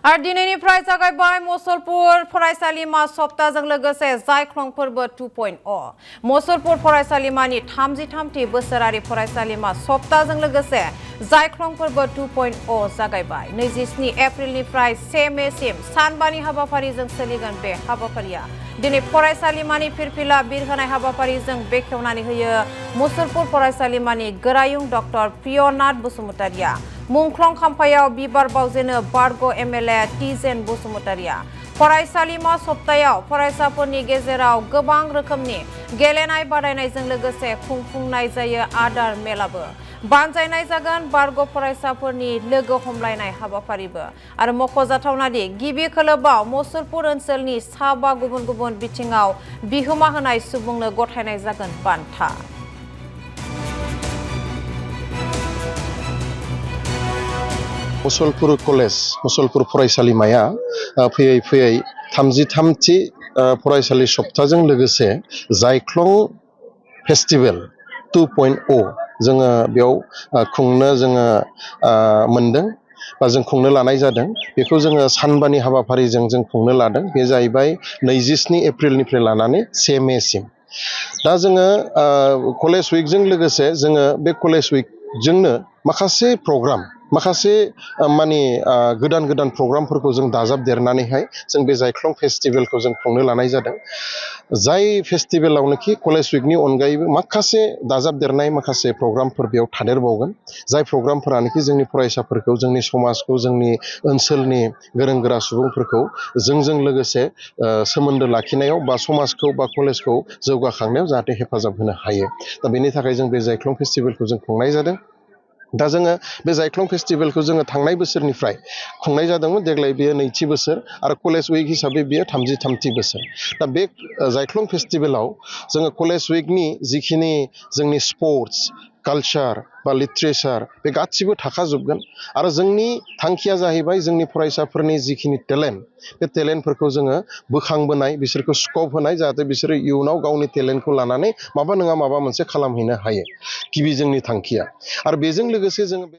आरो दिनैनिफ्राय जागायबाय मुसलपुर फरायसालिमा सप्ताहजों लोगोसे जायख्लं फोरबो 2.0 मुसलपुर फरायसालिमानि 33थि बोसोरारि फरायसालिमा सप्ताहजों लोगोसे जायख्लं फोरबो 2.0 जागायबाय 27 एप्रिलनिफ्राय 1 मेसिम सानबानि हाबाफारिजों सोलिगोन बे हाबाफारिया दिनै फरायसालिमानि फिरफिला बिरहोनाय हाबाफारिजों बेखेवनानै होयो मुसलपुर फरायसालिमानि गोरायुं डक्टर प्रियनाथ बसुमतारिया मुंख्लं खाम्फायाव बिबार बावजेनो बारग' एमएलए टिजेन बसुमतारिया फरायसालिमा सप्तायाव फरायसाफोरनि गेजेराव गोबां रोखोमनि गेलेनाय बादायनायजों लोगोसे खुंफुंनाय जायो आदार मेलाबो बानजायनाय जागोन बारग' फरायसाफोरनि लोगो हमलायनाय हाबाफारिबो आरो मख'जाथावनादि गिबि खोलोबाव मुसलपुर ओनसोलनि साबा गुबुन गुबुन बिथिङाव बिहोमा होनाय सुबुंनो गथायनाय जागोन बान्था मुसलपुर कलेज मुसलपुर फरायसालिमाया फैयै फैयै 33थि फरायसालि सप्ताहजों लोगोसे जायख्लं फेस्टिभेल 2.0 जोङो बेयाव खुंनो जोङो मोनदों बा जों खुंनो लानाय जादों बेखौ जोङो सानबानि हाबाफारिजों जों खुंनो लादों बे जाहैबाय 27 एप्रिलनिफ्राय लानानै 1 मेसिम दा जोङो कलेज उइकजों लोगोसे जोङो बे कलेज उइकजोंनो माखासे प्रग्राम माखासे गोदान गोदान प्रग्रामफोरखौ जों दाजाबदेरनानैहाय जों बे जायख्लं फेस्टिभेलखौ जों खुंनो लानाय जादों जाय फेस्टिभेलावनोखि कलेज उइकनि अनगायैबो माखासे दाजाबदेरनाय माखासे प्रग्रामफोर बेयाव थादेरबावगोन जाय प्रग्रामफोरानोखि जोंनि फरायसाफोरखौ जोंनि समाजखौ जोंनि ओनसोलनि गोरों गोरा सुबुंफोरखौ जोंजों लोगोसे सोमोन्दो लाखिनायाव बा समाजखौ बा कलेजखौ जौगाखांनायाव जाहाथे हेफाजाब होनो हायो दा बेनि थाखाय जों बे जायख्लं फेस्टिभेलखौ जों खुंनाय जादों दा जोङो बे जायख्लं फेस्टिभेलखौ जोङो थांनाय बोसोरनिफ्राय खुंनाय जादोंमोन देग्लाय बेयो नैथि बोसोर आरो कलेज उइक हिसाबै बेयो 33थि बोसोर दा बे जायख्लं फेस्टिभेलाव जोङो कलेज उइकनि जिखिनि जोंनि स्पर्ट्स कालचार बा लिटारेचार बे गासिबो थाखाजोबगोन आरो जोंनि थांखिया जाहैबाय जोंनि फरायसाफोरनि जिखिनि टेलेन्ट बे टेलेन्टफोरखौ जोङो बोखांबोनाय बिसोरखौ स्कप होनाय जाहाथे बिसोरो इयुनाव गावनि टेलेन्टखौ लानानै माबा नङा माबा मोनसे खालामहैनो हायो गिबि जोंनि थांखिया आरो बेजों लोगोसे जोङो